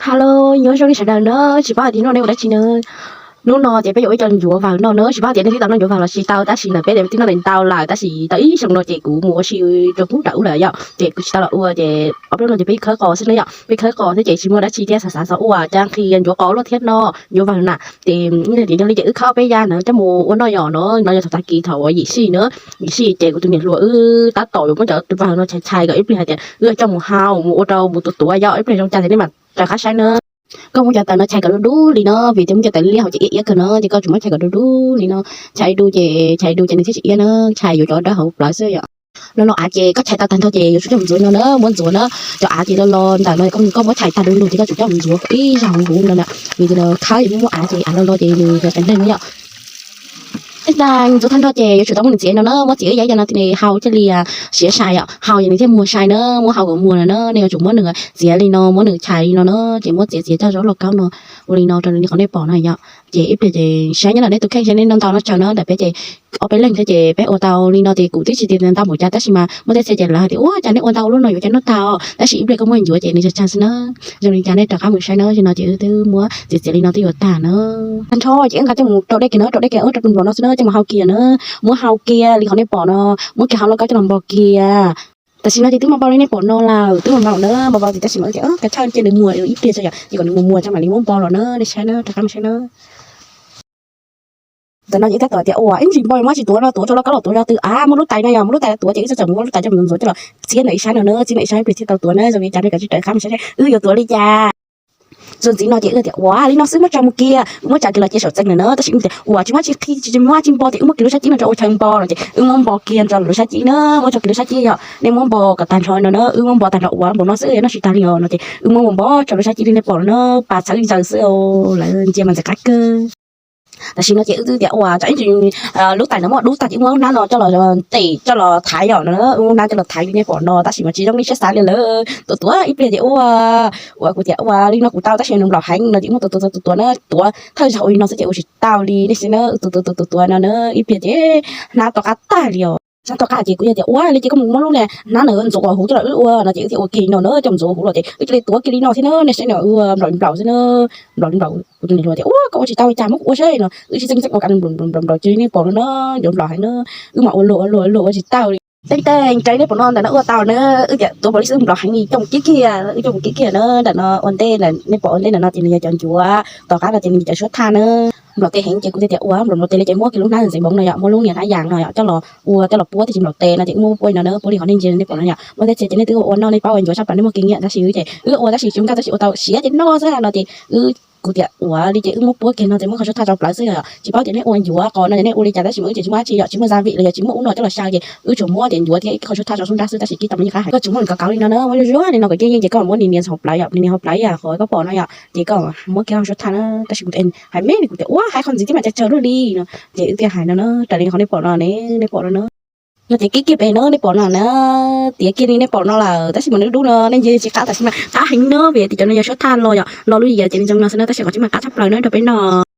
Hello, nyob zoo nej sawv daws na, tsis paub hais tias hnub no nej ua dab tsi na. Hnub no ces peb yuav ua ib co ncuav vawg no na, tsis paub tias nej twb tau noj ncuav vawg los tsis tau, tab sis ntawm peb twb noj ntau lawm, tab sis tau ib xyoo no ces kuv mus ua si rau pub nram ub lawm yom, ces kuv tsis tau los ua ces ob peb hnub no ces peb khawb qos xwb na yom, peb khawb qos thiab ces tsis muaj dab tsi thiab xav xav xav ua cov nqi ncuav qos ua luaj thiab no, ncuav vawg na. Ces yog li ces wb khawb peb yam no coj mus ua noj yom no, no yog thaum tag kis thaum uas yim sij na, yim sij ces kuv tus niam hluas wb tab tom yuav muab cov vawg no chais chais kom ib pliag hais tias wb coj mus hau mus ua rau mus tuav tuav yom, ib pliag zoo cas ces nej mam raws qab saib na. Koj muab cov taws no chais kom dub dub li no, vim tias muab cov taws liab hauv ces iab iab kawg no, ces koj tsuas muab chais kom dub dub li no. Chais du ces, chais du ces nws thiaj tsis iab na, chais yuav cov dawb hauv plawv xwb yom. Los los av ces koj chais tau tag nrho ces yuav tsum coj mus ntxuav no na, muab ntxuav na. Cov av ces los los ntawm no koj muab chais tag du lug ces koj tsum coj mus ntxuav kom ib zaug huv huv no na, vim tias khawb ces muaj muaj av ces av los los ces nws txav neeg na yom. Ib tag ntxuav tag nrho ces yuav tsum tau muab nws txiav no na, muab txiav ib yam no thiaj li hau thiaj li siav sai yom, hau ces nws thiaj muag sai na, muab hau kom muag no na, nej yuav tsum muab nws txiav li no, muab nws chais li no na, ces muab txiav txiav coj zaub lauj kaub no, ua li no rau li qhov nej pom no yom. Ces ib pliag ces saib nyob ntawm nej tus kheej saib nej noj ntau noj tsawg na, ntawm peb ces ob peb leeg thiab ces peb ua tau li no ces kuv twb tsis tias ntau npaum cas tab sis mas muaj tej txhia ces lawv hais tias ua cas nej ua ntau ua luaj no yuav cas noj tag, tab sis ib pliag koj muab ncuav ces nws tsawg tsawg xwb na. Zoo li cas nej rov qab mus saib na, zoo no ces wb twb muab txiav txiav li no twb yuav tag na. Tag nrho ces wb nqa coj mus rau dej kiag na, rau dej kiag ua rau nplos no xwb na, coj mus hau kiag na, muab hau kiag li qhov nej pom no, muab kiag hau lauj kaub coj los npog kiag. Tam sim no ces twb muaj npau li nej pom no lawm, twb muaj npau na, npau npau ces tab sis mas ua cas kav chawj cia nws muag ib pliag tso yom, ces kom nws muag muag tso mam li muab npo los na, nej saib na, rov qab mus saib na. Ntawm no ces tab tom tias ua ib ntsis npo muab tsis tuav no, tuav rau lauj kaub los tuav zog twg av, muaj lub tais no yog muaj lub tais tuav ces wb txawm muab lub tais coj mus ntxuav coj los txiab ntawm ib sab no na, txiab ntawm ib sab ib pliag thiaj tau tuav na, zoo li cas nej kav tsij raws qab mus saib wb yuav tuav li cas. Txuas ntxiv no ces wb tias ua li no xwb muab tso mus kiag, muab tso kiag los cia saum txee lawm na, tab sis wb tias ua tsis muab tsis qhi tsis muab tsis npo ces wb muab kiag lub sab cib no rau ua chaw npo no ces wb muab npo kiag rau lub sab cib na, muab tso kiag lub sab cib yom, nej muab npo kom tag nrho no na, wb muab npo tag nrho ua npaum no xwb noj tsis tag li os no ces wb muab npo npo tso lub sab cib li nej pom no na, pas txhawv ntsaws xwb lawv ntsia mas ntxim qab kawg. Tam sim no ces wb twb tias ua tsam ib ntsis lub tais no muab dub tag ces wb muab lub hnab no coj los tem coj los thaiv yom no, wb muab hnab coj los thaiv li nej pom no tab sis mas tsis zoo li siab xav li lawm, tuav tuav ib pliag ces ua, ua kuv tias ua li no kuv tau tab sis nws nplaum heev no ces muab tuav tuav tuav tuav na, tuav thawj zaug li no xwb ces ua tsis tau li nej saib na, tuav tuav tuav tuav no na ib pliag ces hnab to qab tag li os. Hnab to qab ces kuv yog tias ua li ces koj mus muab lub niag hnab no ntxuav huv coj los wb ua no ces wb thiaj ua kiag no na, coj mus ntxuav huv los ces wb cia li tuav kiag li no thiab na, nej saib no nplaum nplaum xwb na, nplaum nplaum kuv tus niam hluas tias ua koj ua tsis tau li cas muab kuv ua saib no, wb tsis txeej txeej ua kav nplaum nplaum nplaum ces nej pom no na, nplaum nplaum heev na, wb mam ua luag ua luag ua luag ua tsis tau li. Teeb teeb raws nej pom no ntawm no ua tau na, wb tias tuav npaum li xwb nplaum heev li coj mus kib kiag, wb coj mus kib kiag na, ntawm no ua ntej nej pom ua ntej ntawm no ces nws yog cov ncuav, tom qab no ces nws cov suab thaj na. Nplaum tes heev ces kuv thiaj tias ua nplaum nplaum tes li ces muab kiag lub hnab ntxeev npoov no yom, muab lub niag hnab yas no yom coj los ua coj los puab thiaj tsis nplaum tes no ces wb muab puab li no na, puab li qhov nej ntsia nej pom no yom, muaj tej txhia ces nej twb ua noj nej paub ua ncuav tshaj plaws nej muaj kinh nghiệm tab sis wb ces wb ua tab sis tsis zoo nkauj tab sis ua tau siav ces noj xwb no ces wb kuv tias ua li ces wb muab puab kiag no ces muab qhov suab thaj rau plawv xwb yom, tsis paub tias nej ua ncuav qos no ces nej ua li cas tab sis mas wb ces tsis muaj dab tsi yom, tsis muaj gia vị los yog tsis muaj ub no coj los xyaw ces wb tsuas muab tias ncuav thiab ib qhov suab thaj rau sub nrab xwb tab sis kib tau me nyuam qab hais koj tsuas muab nws kav kauv li no na, muab zuab zuab li no kom yeej yeej ces koj muab nias nias hauv plawv yom, nias nias hauv plawv ib yam qhov koj pom no yom, ces koj muab kiag hauv suab thaj na, tab sis kuv hais me li kuv tias ua hais qhov ntxiv twb mam cag tsawg luaj li no, ces wb thiaj hais no na, raws li qhov nej pom no ne, nej pom no na. No ces kib kiag pem no nej pom no na, tiav kiag li nej pom no lawm tab sis mas nws dub no nej ntsia tsis qab tab sis mas qab heev no vim tias cov no yog suab thaj los yom, los lub yam ces nws zoo no xwb na tab sis qhov tseeb mas qab tshaj plaws na rau peb noj.